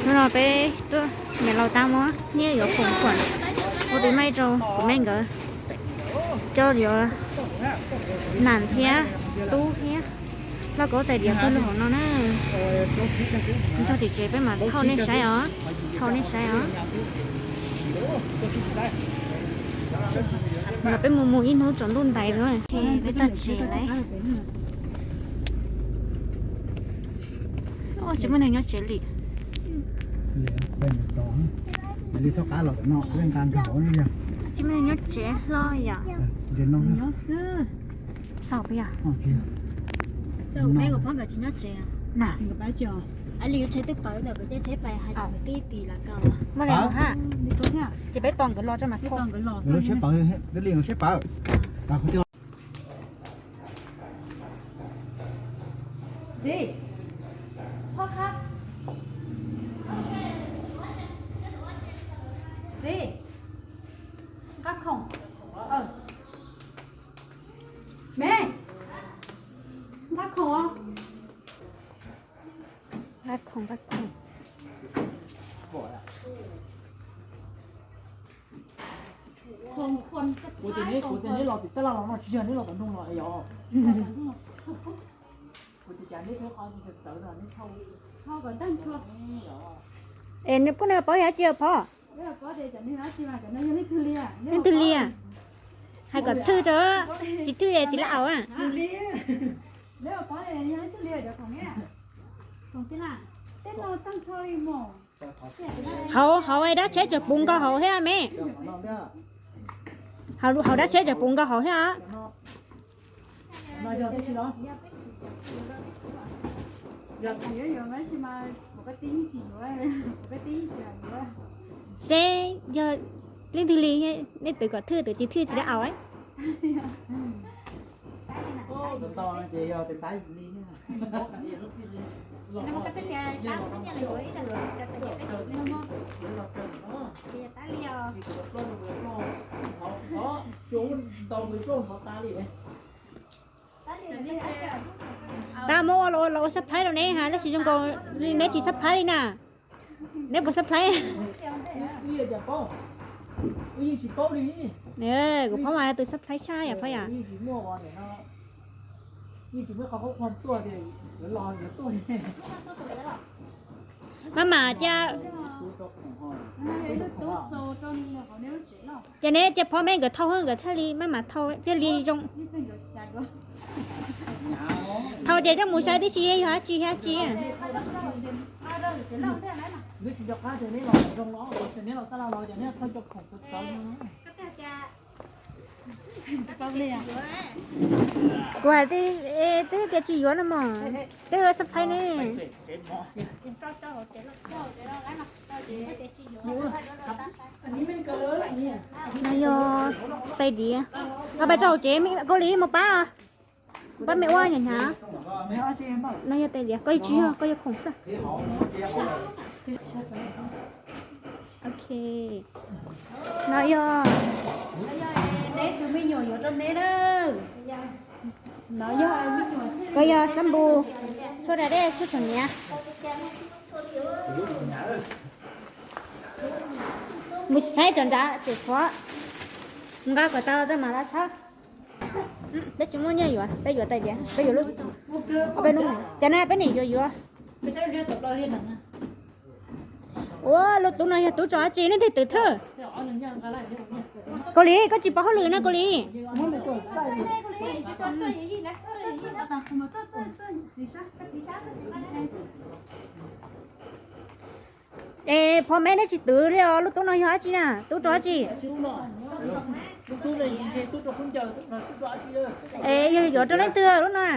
Hnub no peb tuaj niam laus tab muab nyiaj yuav khoom khuam ua tus maij rau tus maij nkawd, coj yuav nam thiab tub thiab lauj kaub tais diav pawg lug hauv no na. Nrog tim tsev peb mam thauj nej saib os, thauj nej saib os. Mas peb mus mus ib hnub tsaus ntuj ntais na, peb txog tsev lawm. Tsis muaj neeg nyob tsev li. Tsis muaj neeg nyob tsev hlo yom. Txaus peb yom. Peb ua phob nkawd tsis nyob tsev na. Li yuav tshev twb pawv ntawm nkawd caj tsheb pais hais tias nkawd twb tis las kaus. Muaj li mus ha. Ces peb tos nkawd los tso mas. Txiv, phob qab. Txiv, nqa khoom. Me, nqa khoom os. Nqa khoom, nqa khoom. Kuv tias neb, kuv tias neb los tim tab laj los no tsis yog neb los tom nroog los yog. Kuv tias cas neb pheej qhov txawv no neb thauj. Es nws pub nws paub yog tsis yog phob? Leej twg li? Hais kom thwj rau, tsis thwj tsis laj aus. Hauv, hauv dab tsheb tseem puv nkaus hauv thiab me. Hauv, hauv dab tsheb tseem puv nkaus hauv thiab. Seb yog leej twg li, nej twv kom thwj, twv tsis thwj tsis laj aus. Tab muab ua los ua subscribe rau neb ha, tab sis zoo nkaus neb tsis subscribe li na. Neb puas subscribe? Kuv phob mas tus subscribe tshaj yom phob yom. Maj mam cia, ces neb cia phob me nkawd thauj nkawd thiaj li maj mam thauj thiaj li zoo. Thauj ces coj mus saib tib si yog dab tsi dab tsi. Kuv hais tias, twb tias tsis yuav no mas, twb subscribe ne. No yog tais diav, koj pais rau hauv tsev, Kaus Lim mus pab, pab me ua nyam nyam. No yog tais diav, koj tsis yog, koj yog khoom xwb. Ok. No yog, neb tus me nyuam yuav rau neb na. No yog, koj yog xab npus, tshuaj da dej, tshuaj txhuam hniav. Mus saib cov nrad ces phob, nqa kom tau tej mam li tshab. Peb tsis muaj nyiaj yuav, peb yuav tais diav, peb yuav lub, peb lub, cov no peb niam yuav yuav. Ua, lub tub no yog tub rog dab tsi, leej twg twv thwj? Kaus Lim, koj tsis paub hauj lwm na Kaus Lim. Es phob me neb tsis twv li os, lub tub no yog dab tsi na, tub rog dab tsi? Es yog yuav rau leej twg lub no?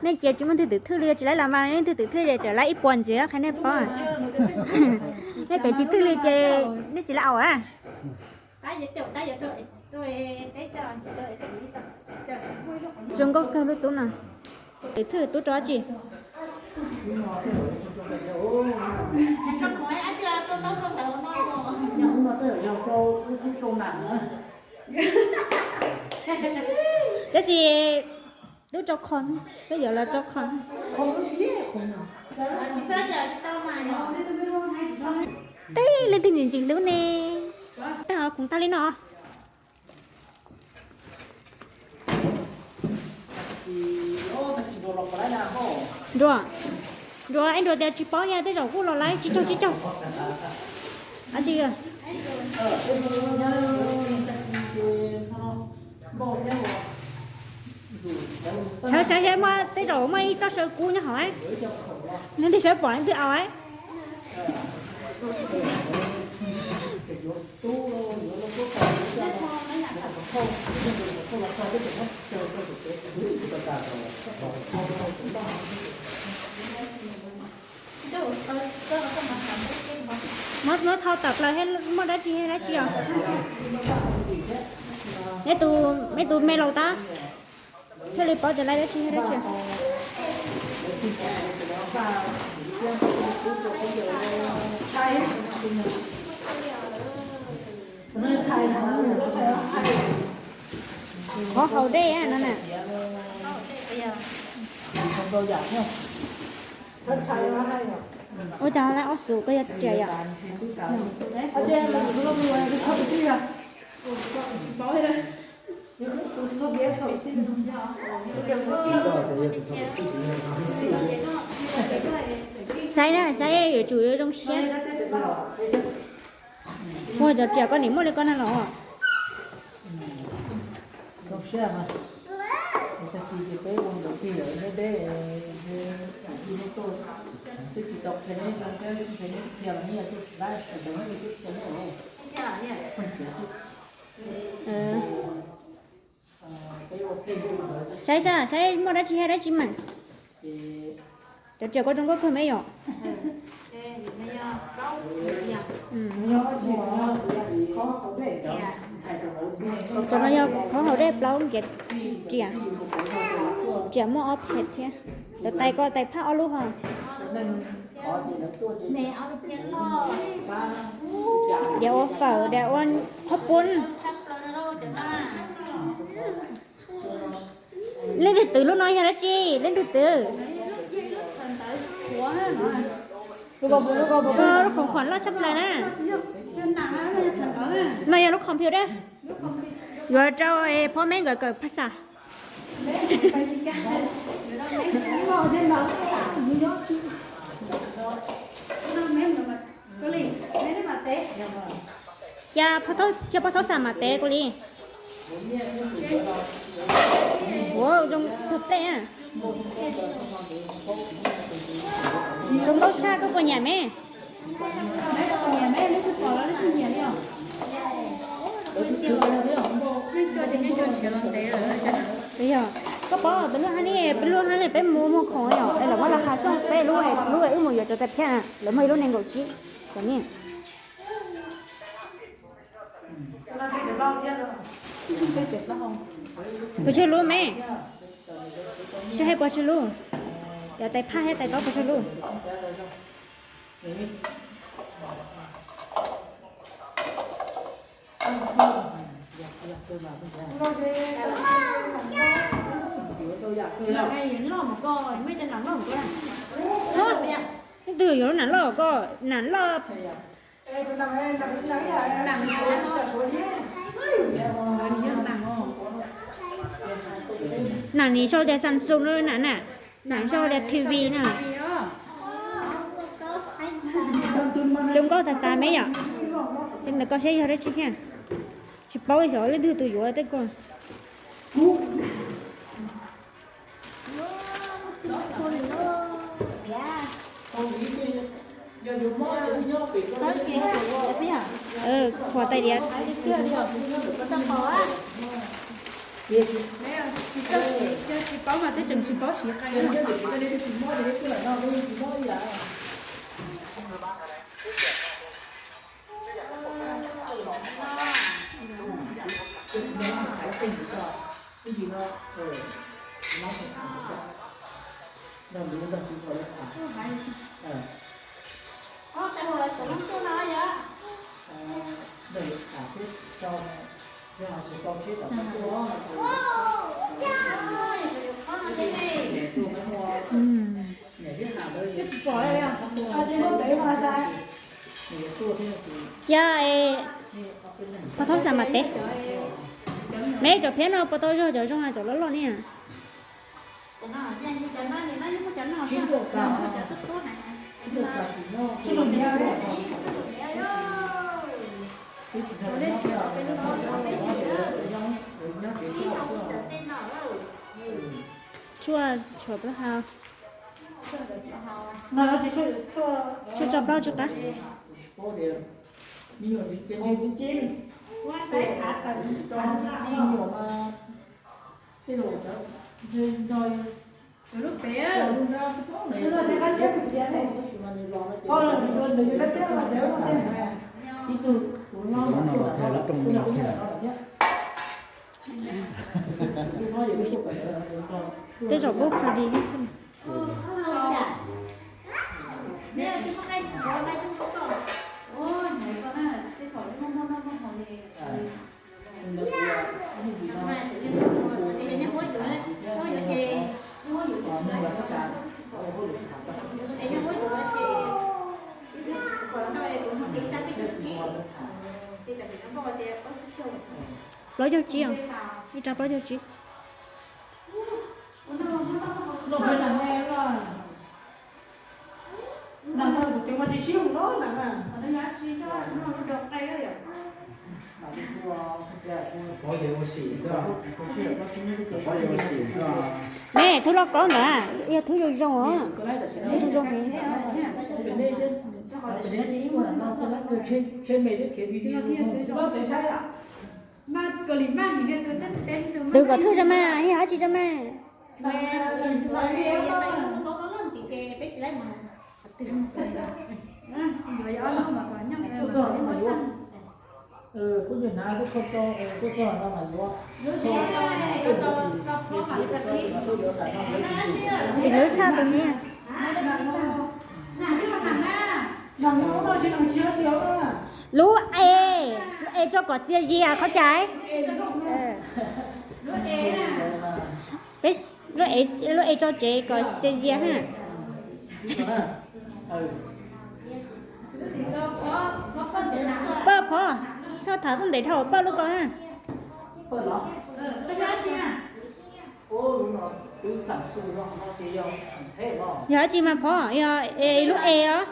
Nej cia tsis muaj leej twg twv thwj li, tsis laib los mas leej twg twv thwj ces tseem laib ib puas ntxiv qhia nej paub. Nej twv tsis thwj li ces nej tsis laib aus a. Zoo nkauj kawg lub tub no. Twv thwj tub rog dab tsi? Tab sis twb rau qhov, twb yuav los rau qhov. Teb leej twg ntxim ntxim hlub ne. Tag koom tag li no. Nruas, Nruas, es Nruas tias tsis paub yog tej zaum kuj los lawm, tsib caug tsib caug. Saib saib muaj tej zaum muaj ib txoj saw kub nyob hauv. Leej twg saib pom leej twg aus. Muab, muab thau tawm plaws, muaj dab tsi dab tsi os? Neb tus, neb tus me laus tab, thiaj li paub tias lawv dab tsi dab tsi. Qhov haus dej no na. Ua cas lawv ob xub koj yog riam yom? Saib na, saib yuav tsum yuav zoo siab. Ua cov riam koj nim muaj li koj na los? Saib saib, saib muaj dab tsi dab tsi mas. Cov riam koj zoo nkauj kawg me yom. Cov no yog qhov haus dej plaub nkiav riam. Riam muaj ob phem thiab. Cov tais ko tais phaj ob lub ho. Diav ua fawm, diav ua qhob poob. Leej twg twv lub no yog dab tsi? Leej twg twv? Lub khoom khuam loj tshaj plaws na. No yog lub computer. Yuav rau phab meb nkawd kawm phaj xas. Cas, cas pov thaub xam mam tev kuv li. Ua zoo tug tej. Zoo nkauj tshaj, koj puas nyiam me? Yog, koj paub peb lub hab ne, peb lub hab ne peb mus muag khoom yom, es lawv muab los has xoj peb lub, lub wb mus yuav cov tais phaj, lawv muaj ib lub nees nkaum tsib cov ne. Pes tsawg lub me? Sib hais pes tsawg lub? Cov tais phaj thiab tais taub pes tsawg lub? Leej twg yuav lub nam loj koj, nam loj. Nam nim sau tias Samsung no nam na, nam sau tias T V na. Zoo nkauj tas tas me yom. Tsis ntawm koj seb yog dab tsi thiab. Tsis paub xyov leej twg tus yuav tej ko. Khuam tais diav. Tsis paub mas twb tseem tsis paub siv qai. Cia, pov thawj xam mas teb. Me cov phiab no puas tau yog cov zoo, cov loj loj ne? Tshuaj tshuaj plaub hau, tshuaj tso plaub tsw qab. Tej zaum kuj pha di xwb. Plaub caug tsib, ib rab plaub caug tsib. Ne, thub loj kob ntawd yog thub zoo zoo os. Thub zoo zoo heev. Tus kom thwj tso mas, yog dab tsi tso mas. Tsis hlub tshaj tus niag. Lub e, lub e tso kom txias zias qhov cai. Peb lub e, lub e tso tsev kom txias zias ha. Paj Phov, thaj tham tuaj ntev dhau paj lub ko na. Yog dab tsi mas Phov, yog lub e os.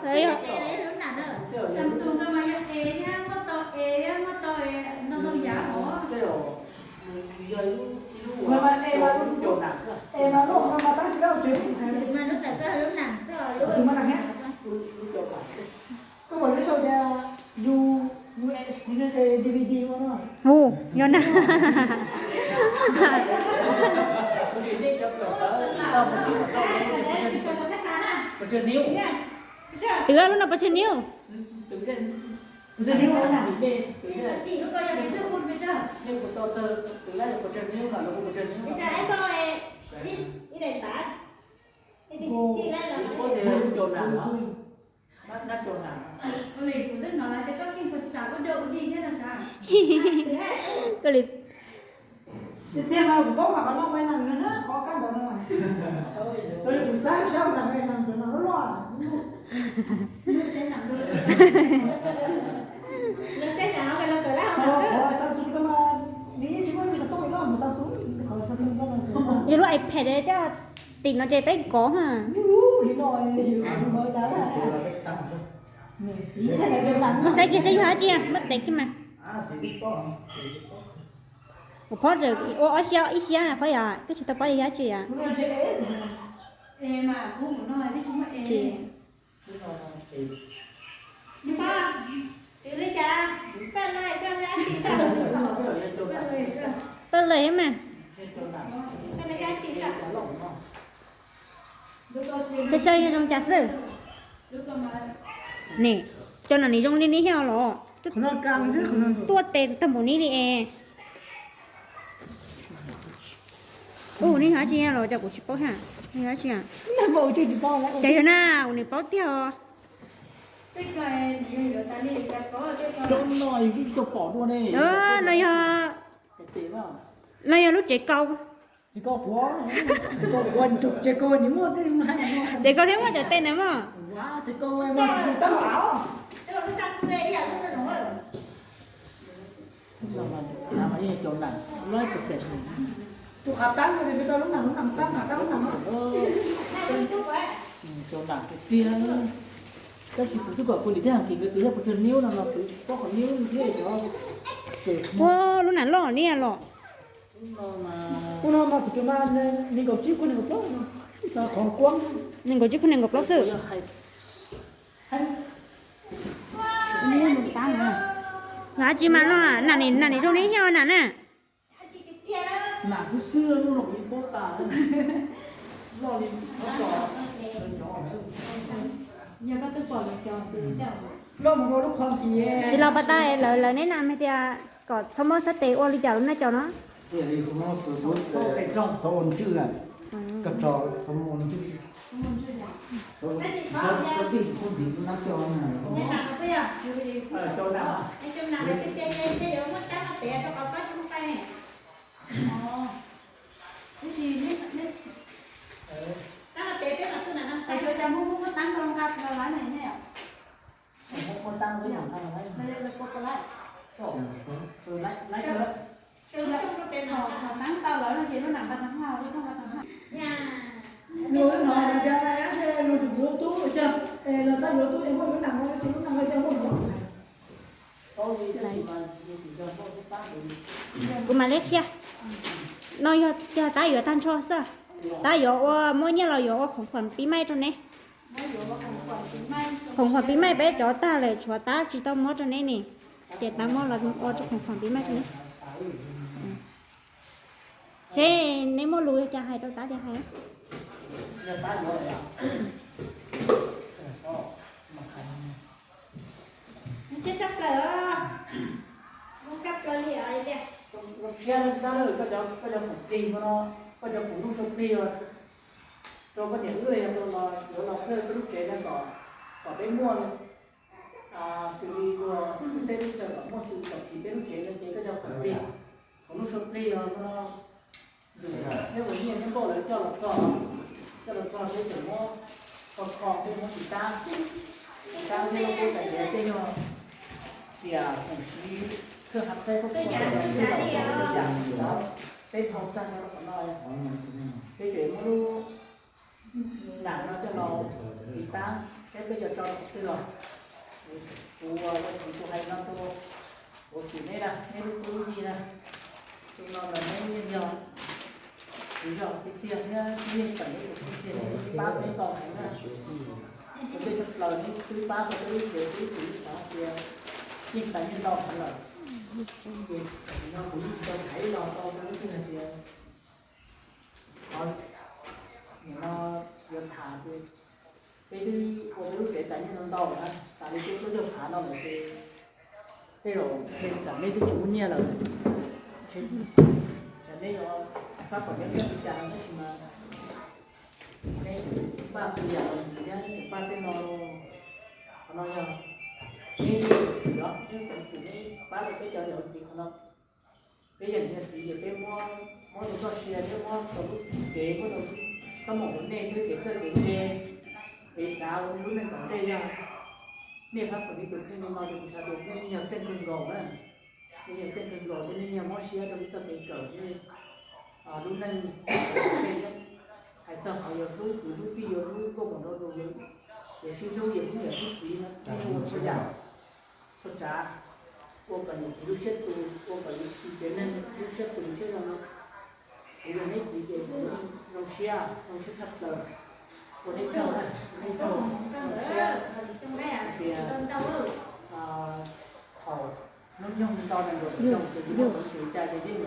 Hu, yog na. Twv lub no pos tseg niv. Koj li, yog lub iPad coj tim no ces peb kov ha. Mus saib kiag saib yog dab tsi, muab tev kiag mas. Ua Phov ua ob xyab ib xyab Phov yom, twb tsis tau paub yog dab tsi yom. Paj lawm mas. Xav xav yog zoo cas xwb. Ne, cov no nws zoo li neb thiab los? Tuaj tes tag npaum neb li es. Ub, neb yog dab tsi los cas kuv tsis paub thiab. Neb yog dab tsi? Ces yog na, kuv nws paub tiag os. No yog, no yog lub tsev kaus. Koj quav, koj quav, ces koj nws muaj tej hais. Ces koj thiab muaj cov tej ntawd mog. Ces koj muaj tus tab laj. Tus qhav tab no, lub nam, lub nam tab, qhav tab lub nam, qhav tab lub nam. Cov nam tiag tiag. Tab sis kuv twb kom kuv niam thiab Hais Kim nkawd tus yog pes tsawg niub no los kuv pob qhov niub thiab cov. Ua lub nam loj niaj los. Ua no mas kuv tus mas nees nkaum tsib kuj nees nkaum plaub, qhov kuab nees nkaum tsib kuj nees nkaum plaub xwb. Nam tsis mas no, nam nim zoo li hiaj nam na. Tsis los pas tas lawv, lawv neb nam hais tias kom txhob muab xab tes ua li cas lub naj cov no. Luag no mas cas luag tsis yuav tub, cas luag tab yuav tub es muaj yuav nam no, ces lub nam no cas muaj yuav. Kuv mam li qhia. No yog tab yuav tag nrho xwb. Tab yuav ua muaj nyiaj los yuav ua khoom khuam pib maij rau neb. Khoom khuam pib maij peb cov tag lawm tshuav tab tsis tau muab rau neb ne. Ces tab muab los ua rau khoom khuam pib maij rau neb. Seb neb muaj lus cas hais rau tab ces hais. Zoo siab tab, koj cov khoom plig no, koj cov khoom lub suab plig rau koj niam wb yog rau los yuav los thawj peb lub tsev no kom, kom peb muaj xws li luag tej lub chaw kom muaj xws kom phim peb lub tsev no ces koj cov khoom plig, khoom lub suab plig no, nws thiab uas nyiaj thiab npauj lawv coj los txog, coj los txog peb tseem muab kho kho peb muab tiv tab, tiv tab thiab lub peb tais diav tej yog tias khoom siv khwj hav xaib koj peb thau tag rau qhov no, peb tseem muab lub nam no coj los tiv tab saib peb yuav tso rau qhov twg los. Kuv ua txiv kuv hais no rau, kuv xwm neb na, neb lub tub yig na, tus no mas neb yog kuv zog tiag tiag thiab yeej txawm neb tus kheej tiag, neb twb pab peb ntau heev na. Kuv tej tshaj plaws neb twb pab tau peb lub tsev, peb ib tug ib xav hais tias yeej tas yeej ntau heev lawm. Ces no kuv yeej tsis tau tham ib los tau rau leej twg hais tias qhov nim no yuav tham ces peb twb ua peb lub tsev tas nyiaj ntau ntau lawm na, tas li peb tuaj cog phav no lawm ces tej zaum ntshe tsam neb twb tsis muaj nyiaj lawm, tsam neb yuav fab kom neb nyiaj li cas no tab sis mas neb npaj txhua yam los ntxiv thiab neb tseem pab peb no. Qhov no yog neb lub peev xwm os, neb lub peev xwm neb pab tau peb cov niam ntxiv qhov no. Peb yog niam txiv ces peb muab, muab rau txoj sia thiab muab rau lub kev, muab rau lub xob moom rau nej xwb, kev txawj kev ntse, kev xav ua lub neej tom ntej yog nej fab kom nej tus kheej li no rau kuv xav tias nej yog keej kawg nkaus na. Nej yog keej kawg nkaus thiab nej yog mob siab rau nej txoj kev kawm nej lub neej. Hais txog qhov yuav hlub kwv hlub tij, yuav hlub nkauj muam nraug nus, yuav sib hlub, yuav hlub niam hlub txiv no, nej ua txhua yam txhua tsav ua kom niam txiv lub siab tus, ua kom yus tsev neeg lub siab tus siab zoo no. Kuv yog neb txiv ces kuv zoo siab, zoo siab tshaj plaws. Ua neb tsaug, ua neb tsaug, zoo siab hais tias thaum hnub nyoog ntau nees nkaum xyoo ces yus muaj peev xwm cas ces yeej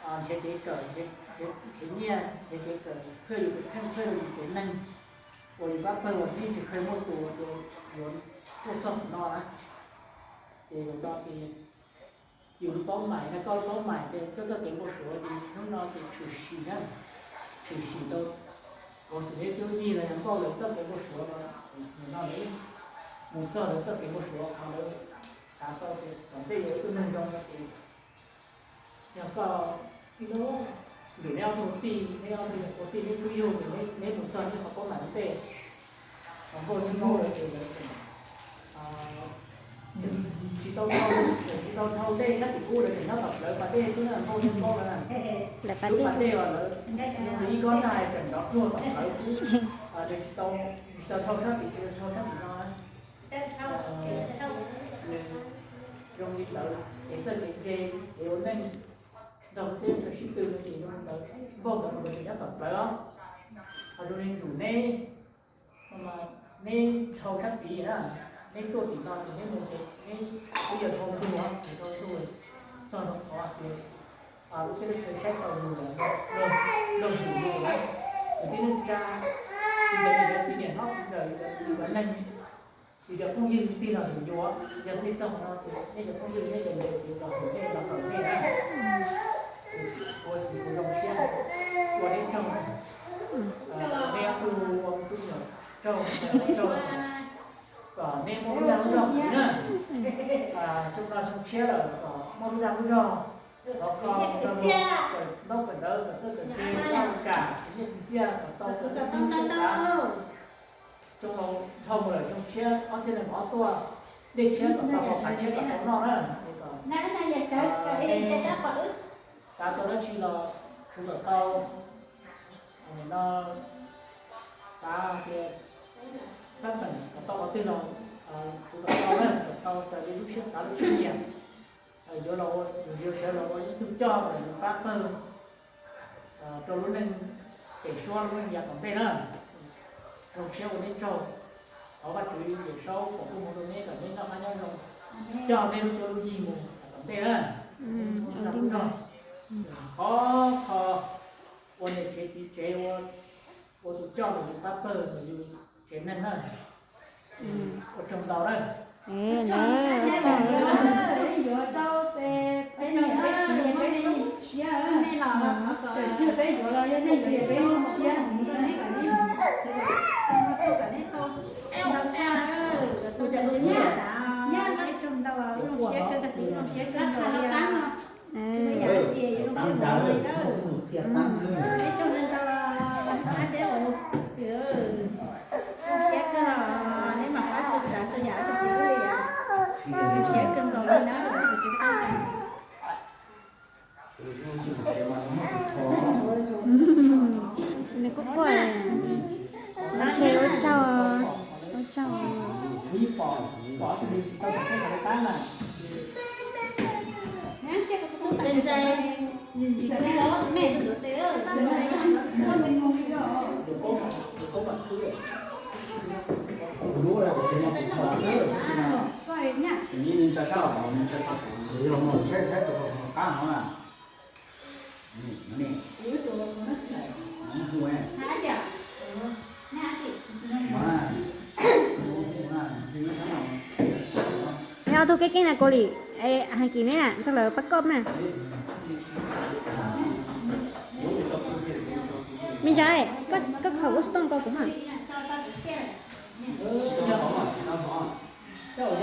nrhiav kev kawm, nrhiav nyiaj, nrhiav kev kawm, kawm yus tus kheej, kawm yus tsev neeg uas yus pab pawg uas yeej tsis kheev muaj tus ces yuav tuaj txog qhov no na. Ces zaum no ces yus lub paub mais na, koj lub paub mais ces koj txoj kev npau suav ces hnub no ces tshwm sim na, tshwm sim tau. Kuv xwm neb twb yig los yog nkauj lawm txoj kev npau suav no, nim no lawv mus txog lawv txoj kev npau suav qhov lawv xav tau tias tom ntej yuav ib tug neeg zoo no ces yog koj ib hnub lwm neb ua tij, neb ob tug yog ua tij neb xub yug ces neb mus txog neb qhov paub mam ntej. Qhov nkauj thiab npaub lawv ces lawv tseem tsis tau dhau, tseem tsis tau dhau dej sab tim ub, lawv tseem nyob tom plawv pas dej xwb na, nkauj thiab npaub lawv na. Lub pas dej uas lawv ib kob ntag tseem nrov ruag tom plawv xwb, nws tsis tau, tsis tau dhau sab tim, tsis tau dhau sab tim no. Nws zoo li ntawd es txawj kev ntse, es ua neej nrog teb chaws sib tw no ces zoo li ntawd, npaum ntawd mas lawv tseem nyob tom plawv os. Ho zoo li ntsuj neb, neb dhau sab tid na, neb tuaj tim no ces neb mus ces neb twb yog dhau ntug, dhau ntug txog nov qhov tias lub teb lub chaw saib tau lus, luag zus lus lawm, kwv tij neej tsa, yus cov niam txiv niam hlob txiv ntxawm, yus cov neeg, yus cov phooj ywg tig los ntawm yus, yog nej txog no ces nej cov phooj ywg nej cov niam txiv los ntawm nej los ntawm nej na. Ua txiv kuv zoo siab, ua neb tsaug, neb ob tug ua tub nyuam tsaug, tsaug, kom neb muaj lub dag lub zog na. Xyoo no xyoo tshiab lawm kom muaj lub dag lub zog, thov koj ntaub kawm ntawv kom txawj kawm ntse, laj kam, nyiaj txiag kom tau, kom tau txiv xav. Xyoo no dhau mus lawm, xyoo tshiab ob txhiab nees nkaum ob tuaj, dej tshiab kom tau haus, qav tshiab kom tau noj na. Xav tau dab tsi los khwv kom tau. Nim no xav tias pab peem kom tau qhov twg los khwv kom tau na, kom tau raws li lub siab xav lub siab nyiam. Yuav los, yuav sawv los ua ib tug coj los yuav pab pawg rau lub neej pem suab lub neej yav tom ntej na. Zoo siab ua neb tsaug. Thov Vajtswv Yawm Saub foom koob hmoov rau neb kom neb noj qab nyob zoo, coj neb lub cuab lub yig mus tom ntej na. Qhov kho ua niam tsev txiv tsev, ua tus coj los yus pab pawg los yus tsev neeg na. Ua tsaug ntau na. Yuav tau peb niam peb txiv peb zoo siab, txawm tsis yog peb yuav los yog nej yuav peb zoo siab. Ntau tshaj, ua tsaug ntau, zoo siab kawg, koj txiv zoo siab kawg nkaus li. Peb tsoom neeg tau ab deb ua xwm, zoo siab kawg, neb mam pab txhua tsav txhua yam rau txiv lawm. Zoo siab kawg nkaus li na. Nws kuj quaj. Ok, ua tsaug, ua tsaug. Neb ob tug keeb keeb na, Kaus Lim, Hais Kim neb txog lawv pab koj na. Me ntxhais, koj khaws ua xov tooj rau kuv mas.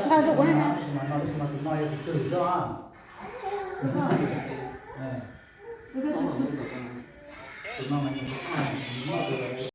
Nqa rau kuv na.